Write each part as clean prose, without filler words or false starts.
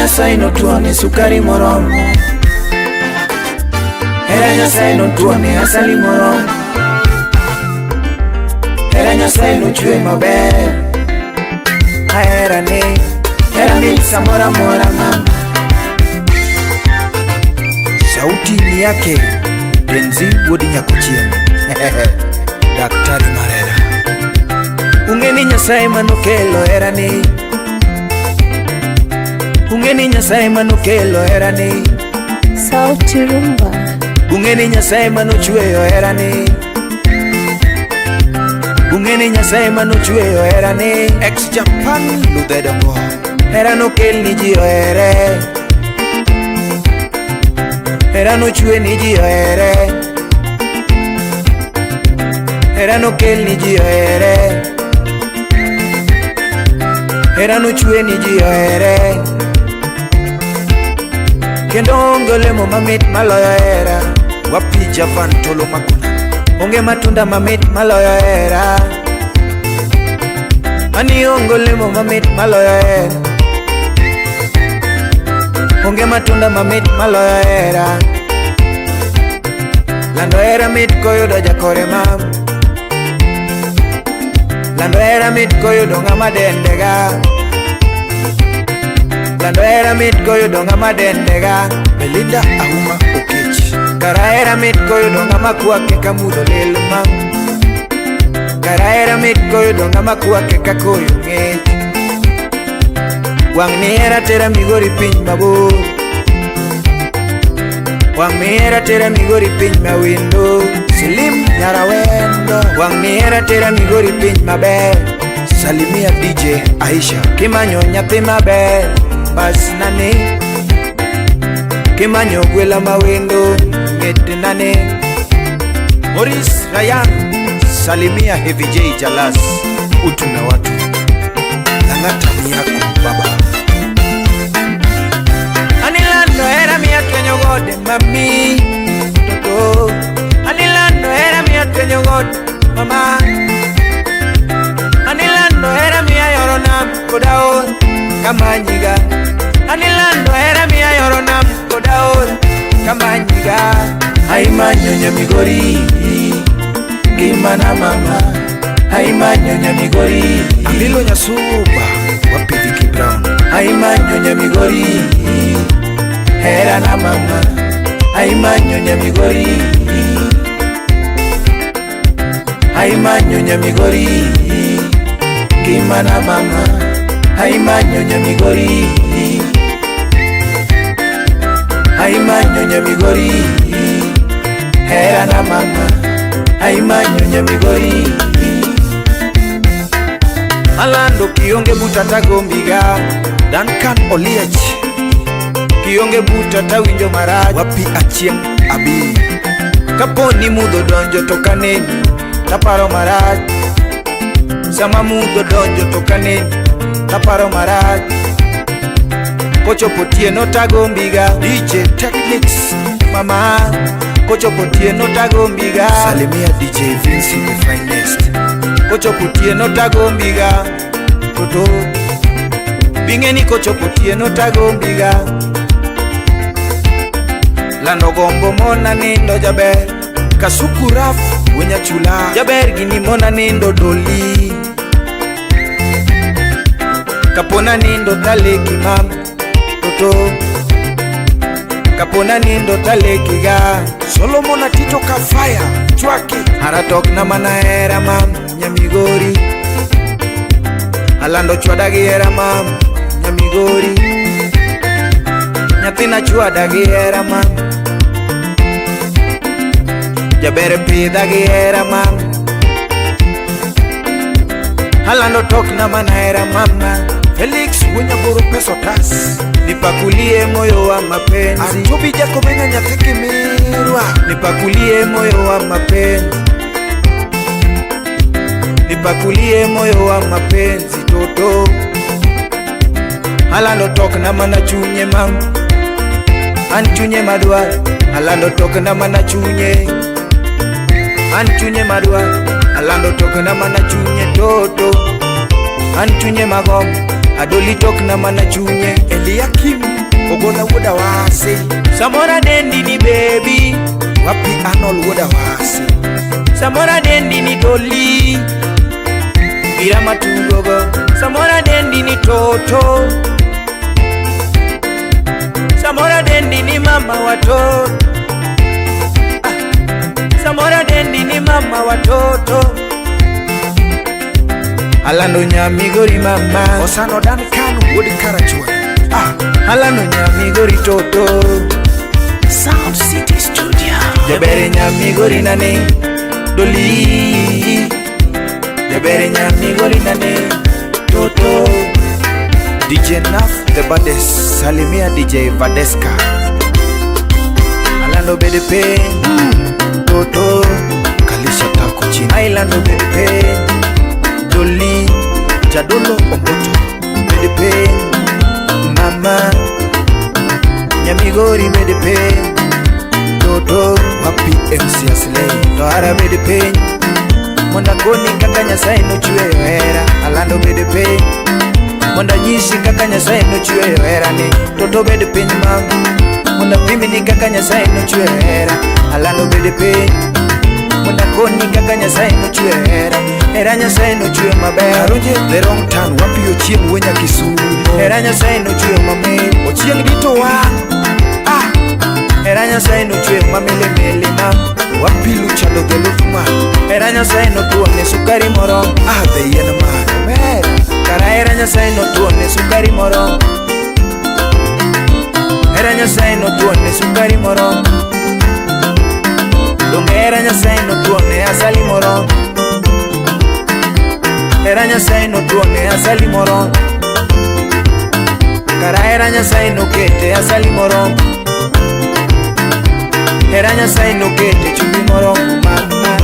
Nyasaye notuone sukari moromo. Hera Nyasaye notuone asali moromo. Hera Nyasaye nochwe maber. Aherane, hera mit samoro amora mama. Sauti ni yake Denzi Wuod Nyakuchieng. Daktari Marera. Ung'e ni Nyasaye manokelo herani. Ung'e ni Nyasaye manokelo herani. Sauti Rumba. Ung'e ni Nyasaye manochweyo herani. Ung'e ni Nyasaye manochweyo herani. Ex Japan Ludhedongo. Hera nokel ni ji ohere. Hera nochwe ni ji ohere. Hera nokel ni ji ohere. Hera nochwe ni ji ohere. Kendo onge olemo mamit maloyo hera. Wapi Javan Tolo Makuna. Onge matunda mamit maloyo hera. Ani onge olemo mamit maloyo hera. Onge matunda mamit maloyo hera. Lando hera mit koyudo jakore mam. Lando hera mit koyudo ng'ama dendega. Lando hera mit koyudo ng'ama dendega. Belinda Auma Okech. Kara hera mit koyudo ng'ama kwake ka mudho lil mam. Kara hera mit koyudo ng'ama kwake ka koyo ng'ech. Wang' ni hera tera Migori piny mabor. Wang' ni hera tera Migori piny mawendo. Silim Nyarawendo. Wang' ni hera tera Migori piny maber. Salimia DJ Aisha. Kimanyo nyathi maber, bas nani. Kimanyo gwela mawendo, ng'et nani. Maurice Ryan. Salimia Heavy J Jalas. Utu na watu. Lang'ata ni yako baba. Anilando hera miya twenyo gode mami toto. Anilando hera miya twenyo gode mama. Anilando hera miya yoro nam koda or kamanyiga. Anilando hera miya yoro nam koda or kamanyiga. Aimanyo nyamigori ngimana mama. Aimanyo nyamigori. Amilo Nyasuba. Wapi Vicky Brown. Aimanyo nyamigori hera na mama. Aimanyo nyamigori. Aimanyo nyamigori ngimana mama. Aimanyo nyamigori. Aimanyo nyamigori hera na mama. Aimanyo nyamigori. Alando kionge buta tagombiga. Duncan Oliech. Kionge buta tawinjo marach. Wapi Achieng Abi. Kapo ni mudho donjo to kaneni taparo marach. Sama mudho donjo to kaneni taparo marach. Kochopo tieno tagombiga. DJ Technics. Mama, kochopo tieno tagombiga. Salimia DJ Vinci the finest. Kochopo tieno tagombiga. Toto bing'eni kochopo tieno tagombiga. Lando gombo mona nindo jaber. Kasuku Raf Wenyachula. Jaber gini mona nindo doli. Kapona nindo taleki mam toto. Kapona nindo taleki ga. Solomon Atito Kafaya. Chwaki. Haratok na mana hera mam nyamigori. Alando chwada gi hera mam nyamigori. Nyathina chwada gi hera mam. Jaber pidha gi hera mam. Alando tok na mana hera mama. Felix Wenyaboro Peso Tas. Nipakulie moyo wa mapenzi. Atobi Jakomenya nyathi kimirwa. Nipakulie moyo wa mapenzi. Nipakulie moyo wa mapenzi toto. Alando tok na mana chunye mam. An chunye madwar. Alando tok na mana chunye. An chunye madwar. Alando tok na mana chunye toto. An chunye magom. Adoli tokna mana chunye. Eliakim Ogola wuod Awasi. Samora dendi ni baby. Wapi Arnold wuod Awasi. Samora dendi ni doli. Mpira matugogo. Samora dendi ni toto. Samora dendi ni mama watoto. Ah. Samora dendi ni mama watoto. Alando nyamigori mama. Osano Duncan wuod Karachuonyo. Ah, alando nyamigori toto. Sound City Studio. Jabere nyamigori nane. Doli. Jabere nyamigori nane. Toto. DJ Naf the baddest. Salimia DJ Vadeska. Alando bede pe. Toto. Kalisha tako chini. Ailando bede pe. Doli. Jadolo Omboto. Bede pe. Mama. Nyamigori bede pe. Toto. Wapi MC Aslay. To ara bede piny mondo akoni kaka Nyasaye nochweyo hera. Alando bede piny mondo anyisi kaka Nyasaye nochweyo hera ni. Toto bede piny ma mondo apimni kaka Nyasaye nochweyo hera. Alando bede piny mondo akoni kaka Nyasaye nochweyo hera. Hera Nyasaye nochweyo maber. Karunje the wrong turn. Wapi Ochieng wenya Kisumo. Hera Nyasaye nochweyo mamit. Ochieng dito wang'. Ah, hera Nyasaye nochweyo mamilimili ma. Wapi Luchalo the Luthman. Hera Nyasaye notuone sukari moromo. Ah, the yen man. Omera. Kara hera Nyasaye notuone sukari moromo. Hera Nyasaye notuone sukari moromo. Donge hera Nyasaye notuone asali moromo. Hera Nyasaye notuone asali moromo. Kara hera Nyasaye nokete asali moromo. Hera Nyasaye nokete chumbi moromo mama.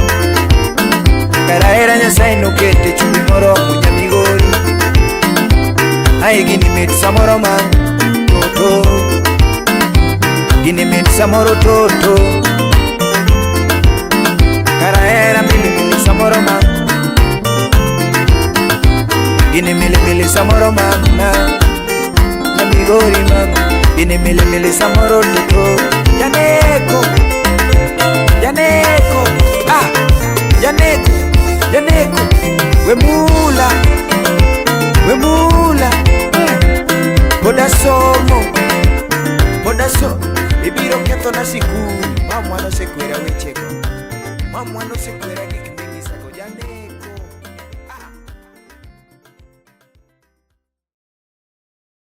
Kara hera Nyasaye nokete chumbi moromo nyamigori. Ai gini mit samoro ma toto. Gini mit samoro toto. Kara hera mili mili samoro ma. Gini mili mili samoro mama. Nyamigori mama. Gini mili mili samoro toto. Janeko. Janeko. Ah, Janeko. Janeko. Wemula. Wemula. Poda somo. Poda so. Ibiro ketho na sikul. Mamwa nosekwera wechego. Mamwa nosekwera.